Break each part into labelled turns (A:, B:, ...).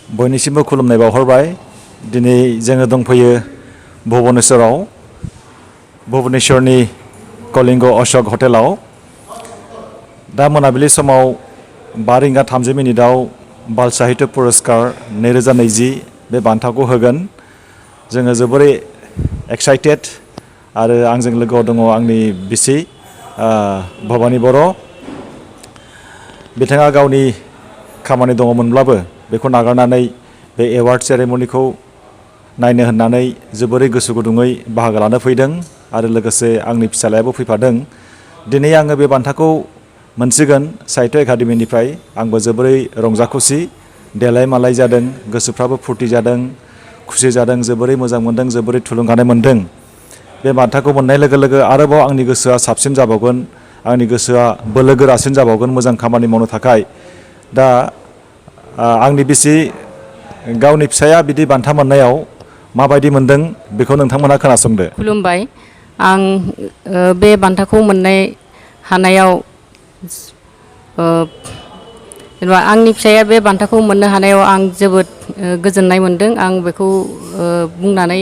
A: बयनिसिमबो खुलुमनाय बावहरबाय। दिनै जोङो दंफैयो भुबनेश्वराव, भुबनेश्वरनि कलिंग अशोक हटेलाव। दा मोनाबिलि समाव 5:30 बाल साहित्य पुरस्कार 2020 बे बान्थाखौ होगोन। जोङो जोबोरै एक्साइटेड आरो आंजों लोगोआव दङ आंनि बिसि भबानी बर'। बिथाङा गावनि खामानि दङमोनब्लाबो बेखौ नागारनानै बे एवार्ड सेरेमनिखौ नायनो होननानै जोबोरै गोसो गुदुङै बाहागो लानो फैदों आरो लोगोसे आंनि फिसालायाबो फैफादों। दिनै आङो बे बान्थाखौ मोनसिगोन साहित्य एकाडेमिनिफ्राय। आंबो जोबोरै रंजा खुसि, देलाय मालाय जादों, गोसोफ्राबो फुर्ति जादों, खुसि जादों, जोबोरै मोजां मोनदों, जोबोरै थुलुंगानाय मोनदों। बे बान्थाखौ मोननाय लोगो लोगो आरोबाव आंनि गोसोआ साबसिन जाबावगोन, आंनि गोसोआ बोलो गोरासिन जाबावगोन मोजां खामानि मावनो थाखाय। दा आंनि बिसि गावनि फिसाया बिदि बान्था मोननायाव माबायदि मोनदों बेखौ नोंथांमोना खोनासंदो।
B: खुलुमबाय। आं बे बान्थाखौ मोननाय हानायाव जेनेबा आंनि फिसाया बे बान्थाखौ मोननो हानायाव आं जोबोद गोजोननाय मोनदों। आं बेखौ बुंनानै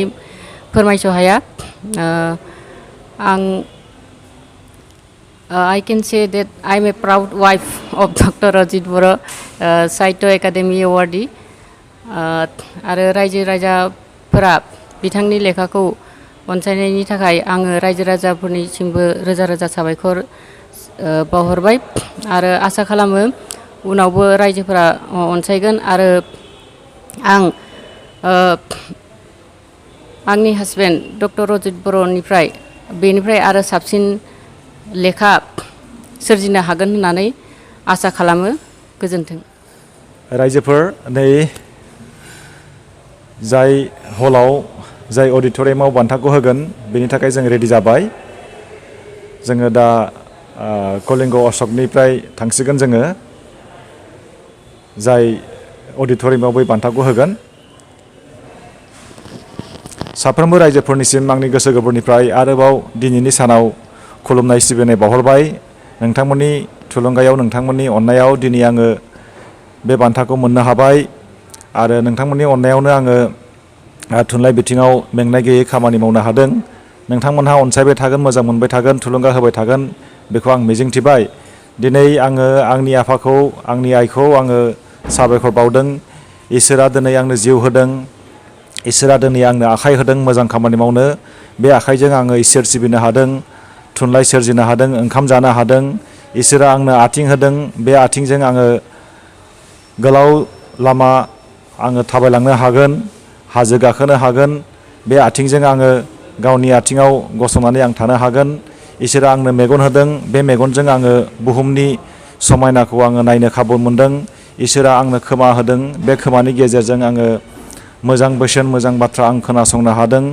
B: फोरमायस' हाया। I can say that I'm a proud wife of Dr Ajit Boro, Sahitya Academy awardee. आरो रायजो राजाफोरा बिथांनि लेखाखौ अनसायनायनि थाखाय आङो रायजो राजाफोरनिसिमबो रोजा रोजा साबायखर बावहरबाय आरो आसा खालामो उनावबो रायजोफोरा अनसायगोन आरो आं आंनि हासबेन्ड डक्टर अजित बर'निफ्राय बेनिफ्राय आरो साबसिन लेखा सोरजिनो हागोन होननानै आसा खालामो। गोजोन्थों।
A: रायजोफोर, नै जाय हलाव, जाय अडिट'रियामाव बान्थाखौ होगोन बेनि थाखाय जों रेडि जाबाय। जोङो दा कलिंग अशोकनिफ्राय थांसिगोन जोङो जाय अडिट'रियामाव बै बान्थाखौ होगोन। साफ्रोमबो रायजोफोरनिसिम आंनि गोसो गोरबोनिफ्राय आरोबाव दिनैनि सानाव खुलुमनाय सिबिनाय बावहरबाय। नोंथांमोननि थुलुंगायाव, नोंथांमोननि अननायाव दिनै आङो बे बान्थाखौ मोननो हाबाय आरो नोंथांमोननि अननायावनो आङो थुनलाइ बिथिङाव मेंनाय गैयै खामानि मावनो हादों। नोंथांमोनहा अनसायबाय थागोन, मोजां मोनबाय थागोन, थुलुंगा होबाय थागोन बेखौ आं मिजिंथिबाय। दिनै आङो आंनि आफाखौ, आंनि आइखौ आङो साबायखर बावदों। इसोरा दिनै आंनो जिउ होदों, इसोरा दिनै आंनो आखाइ होदों मोजां खामानि मावनो। बे आखाइजों आङो इसोर सिबिनो हादों, थुनलाइ सोरजिनो हादों, ओंखाम जानो हादों। इसोरा आंनो आथिं होदों, बे आथिंजों आङो गोलाव लामा आङो थाबायलांनो हागोन, हाजो गाखोनो हागोन। बे आथिंजों आङो गावनि आथिङाव गसंनानै आं थानो हागोन। इसोरा आंनो मेगन होदों, बे मेगनजों आङो बुहुमनि समायनाखौ आङो नायनो खाबु मोनदों। इसोरा आंनो खोमा होदों, बे खोमानि गेजेरजों आङो मोजां बोसोन, मोजां बाथ्रा आं खोनासंनो हादों।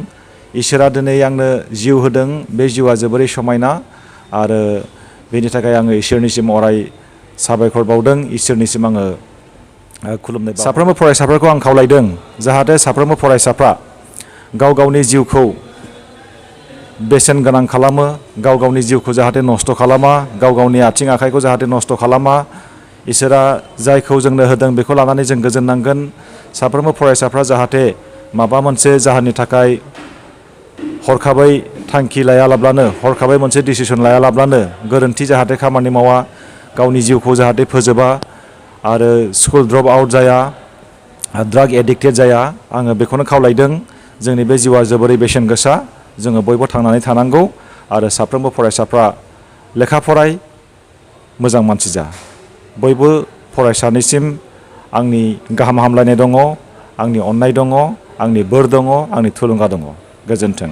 A: इसोरा दिनै आंनो जिउ होदों, बे जिउआ जोबोरै समायना आरो बेनि थाखाय आङो इसोरनिसिम अराय साबायखर बावदों। इसोरनिसिम आङो खुलुमनाय। साफ्रोमबो फरायसाफोरखौ आं खावलायदों जाहाथे साफ्रोमबो फरायसाफ्रा गाव गावनि जिउखौ बेसेन गोनां खालामो, गाव गावनि जिउखौ जाहाथे नस्थ' खालामा, गाव गावनि आथिं आखाइखौ जाहाथे नस्थ' खालामा। इसोरा जायखौ जोंनो होदों बेखौ लानानै जों गोजोननांगोन। साफ्रोमबो फरायसाफ्रा जाहाथे माबा मोनसे जाहोननि थाखाय हरखाबै थांखि लायालाब्लानो, हरखाबै मोनसे डिसिसन लायालाब्लानो गोरोन्थि जाहाथे खामानि मावा, गावनि जिउखौ जाहाथे फोजोबा आरो स्कुल ड्रप आउट जाया, ड्राग एडिक्टेड जाया। आङो बेखौनो खावलायदों। जोंनि बे जिउआ जोबोरै बेसेन गोसा, जोङो बयबो थांनानै थानांगौ आरो साफ्रोमबो फरायसाफ्रा लेखा फराय, मोजां मानसि जा। बयबो फरायसानिसिम आंनि गाहाम हामलायनाय दङ, आंनि अननाय दङ, आंनि बोर दङ, आंनि थुलुंगा दङ। गोजोन्थों।